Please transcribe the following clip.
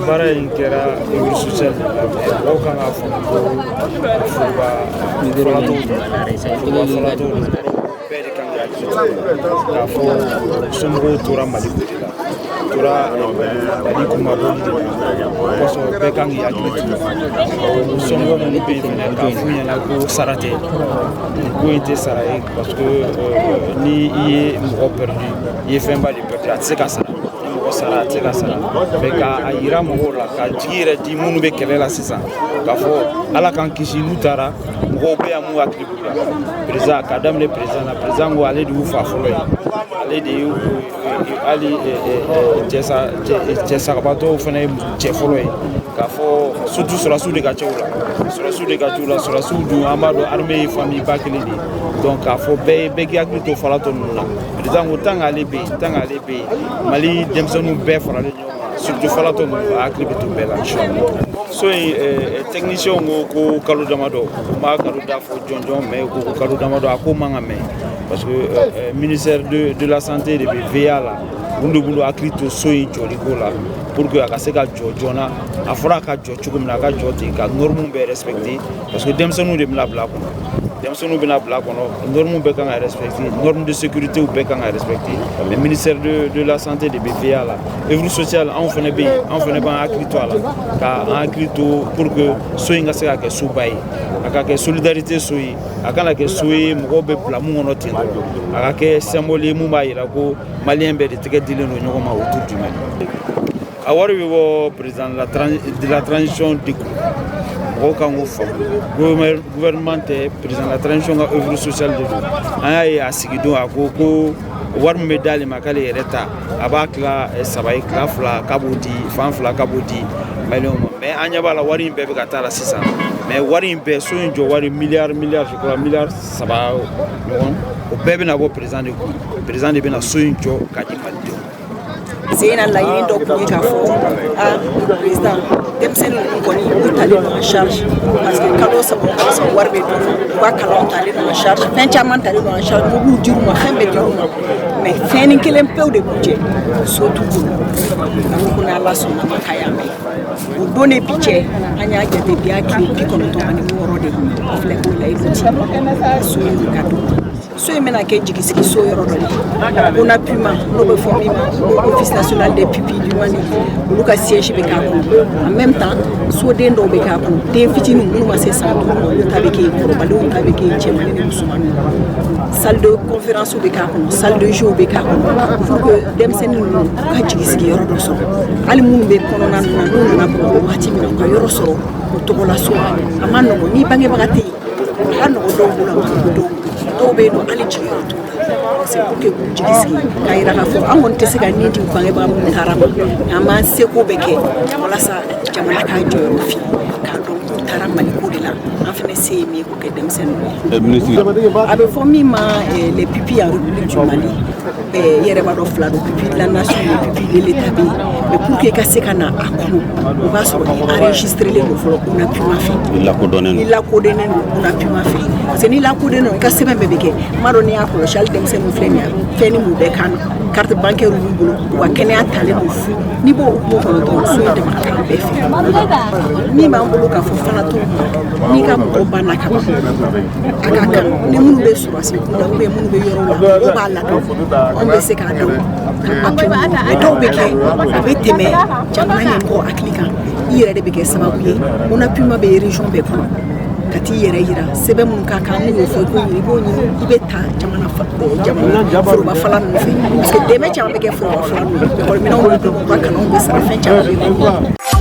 Baara in kɛra œuvre sociale de la, mais mɔgɔw kan k'a faamu ko foroba falatɔw don, foroba falatɔw don. Bɛɛ de kan k'i hakili to k'a fɔ somɔgɔw tora Mali ko de la, tora Mali kunmabɔli de la. O kosɔn, bɛɛ kan k'i hakili to somɔgɔw minnu bɛ yen fɛnɛ, k'a f'u ɲɛna ko sara tɛ, nin ko in tɛ sara ye, parce que ni i ye mɔgɔ perdu, i ye fɛnba de perdu, a tɛ se ka sara. Ni mɔgɔ sara, a tɛ se ka sara. Mais k'a yira mɔgɔw la, ka jigi yɛrɛ di minnu bɛ kɛlɛ la sisan, k'a fɔ Ala k'an kisi, n'u taara, mɔgɔw bɛ yan mun hakili b'u la. Président, k'a daminɛ président na, président ko ale de y'u fa fɔlɔ ye, ale de ye hali cɛ sagabatɔw fana ye cɛ fɔlɔ ye, k'a fɔ surtout sɔrɔdasiw de ka ca u la, sɔrɔdasiw de ka ca u la. Sɔrɔdasiw dun, an b'a dɔn, armée ye famille ba kelen de ye. Donc k'a fɔ bɛɛ ye, bɛɛ k'i hakili to falatɔ ninnu na. Président ko tant qu'ale bɛ yen, tant qu'ale bɛ yen, Mali denmisɛnninw bɛɛ faralen ɲɔgɔn kan, surtout falatɔ ninnu, a hakili bɛ to bɛɛ la, inchallah. So in, technicien ko ko kalo damadɔ, u m'a kalo da fɔ jɔnjɔn, mais ko kalo damadɔ. A ko man ka mɛn, parce que ministère de la Santé de bɛ VA la, olu de b'u hakili to so in jɔliko la pour que a ka se ka jɔ joona. A fɔra a ka jɔ cogo min na, a ka jɔ ten, ka norme bɛɛ respecter, parce que denmisɛnninw de bɛna bila a kɔnɔ, denmisɛnninw bɛna bila a kɔnɔ, norme bɛɛ kan ka respecter, norme de sécurité bɛɛ kan ka respecter. Mais ministère de la Santé de bɛ VA la. Œuvre sociale, anw fana bɛ yen, anw fana b'an hakili to a la, ka an hakili to pour que so in ka se ka kɛ soba ye, a ka kɛ solidarité so ye, a kana kɛ so ye mɔgɔw bɛ bila mun kɔnɔ ten dɔrɔn, a ka kɛ symbole ye mun b'a yira ko Malien bɛɛ de tɛgɛ dilen don ɲɔgɔn ma autour du Mali. A wari bɛ bɔ président de la transition de kun, mɔgɔw kan k'o faamu. Gouvernement tɛ, président de la transition ka œuvre sociale de don. An y'a ye a sigidon, a ko ko wari min bɛ d'ale ma, k'ale yɛrɛ ta, a b'a tila saba ye, tila fila k'a b'o di, fan fila k'a b'o di Malienw ma. Mais an ɲɛ b'a la, wari in bɛɛ bɛ ka taa la sisan. Mais wari in bɛɛ, so in jɔ wari, miliyari miliyari, je crois miliyari 3 ɲɔgɔn, o bɛɛ bɛna bɔ président de kun. Président de bɛna so in jɔ ka di Malidenw. Sen na, laɲini dɔ tun ye k'a fɔ a président, denmisɛnnin ninnu kɔni, u talen don en charge, parce que kalo 3 o kalo 3, wari bɛ d'u ma, u ka kalanw talen don en charge, fɛn caman talen don en charge, mobiliw dir'u ma, fɛn bɛɛ dir'u ma, mais fɛnnin kelen pewu de b'u jɛ, so t'u bolo. A ko ko n'Ala sɔnna ma, k'a y'a mɛn. O don de bi cɛ, an y'a jate, bi y'a tile 96 de ye filɛ k'o layidu ci, so in ka d'u ma. So in bɛna kɛ jigisigi so yɔrɔ dɔ ye. ONAPUMA, n'o bɛ fɔ min ma ko Office national des pupilles du Mali, olu ka siège bɛ k'a kɔnɔ. En même temps, soden dɔw bɛ k'a kɔnɔ, den fitininw minnu ma se san 5 ma, olu ta bɛ kɛ yen, kɔrɔbalenw ta bɛ kɛ yen, cɛmannin ni musomanninw. Salle de conférence bɛ k'a kɔnɔ, salle de jeu bɛ k'a kɔnɔ, pour que denmisɛnnin ninnu u ka jigisigi yɔrɔ dɔ sɔrɔ. Hali minnu bɛ kɔnɔna ninnu na, n'u nana Bamakɔ wagati min na, u ka yɔrɔ sɔrɔ o tɔgɔla so. A ma nɔgɔn n'i bangebaga tɛ yen, a ka nɔgɔn dɔw bolo, a ma nɔgɔn dɔw bolo. Dɔw bɛ yen nɔ, hali jigiyɔrɔ t'u la. C'est pour que k'u jigi sigi, k'a yira k'a fɔ an kɔni tɛ se ka nin di u bangebaga minnu taara ma, nka an b'an seko bɛɛ kɛ walasa jamana k'a jɔyɔrɔ fi, k'a dɔn k'u taara Maliko de la. An fana se ye min ye, k'o kɛ denmisɛnninw ye. A bɛ fɔ min ma les pupilles en République du Mali, i yɛrɛ b'a dɔn, fila don: pupille de la nation et pupille de l'État bɛ yen. Mais pour que i ka se ka na a kɔnɔ, o b'a sɔrɔ i enregistré len don fɔlɔ ONAPUMA fɛ. I lakodɔnnen I don. Lakodɔnnen don ONAPUMA fɛ, parce que n'i lakodɔnnen don, i ka sɛbɛn bɛɛ bɛ kɛ. N b'a dɔn, n'i y'a kɔlɔsi, hali denmisɛnninw filɛ nin ye, fɛn ni mun bɛɛ kan na, carte bancaire b'u bolo, u ka kɛnɛya talen don fu. N'i b'o hukumu kɔnɔ dɔrɔn, so in dama ka kan bɛɛ fɛ. Min b'an bolo k'a fɔ falatɔw ma, n'i ka mɔgɔ banna ka ban, a ka kan ni minnu bɛ sɔrɔsi kunda ou bien minnu bɛ yɔrɔw la, mɔgɔw b'a ladɔn, anw bɛ se k'a dɔn ka papiye minnu. Mais dɔw bɛ kɛ, a bɛ tɛmɛ jamana ɲɛmɔgɔ hakili kan, i yɛrɛ de bɛ kɛ sababu ye. ONAPUMA bɛ région bɛɛ kɔnɔ, ka t'i yɛrɛ yira, sɛbɛn minnu ka kan, n'u y'o fɔ, i b'o ɲini, i b'o ɲini, i bɛ ta jamana jamana foroba fala ninnu fɛ, parce que dɛmɛ caman bɛ kɛ foroba fala ninnu, ekɔliminɛnw bɛ d'u ma, u ka kalanw bɛ sara, fɛn caman bɛ k'u.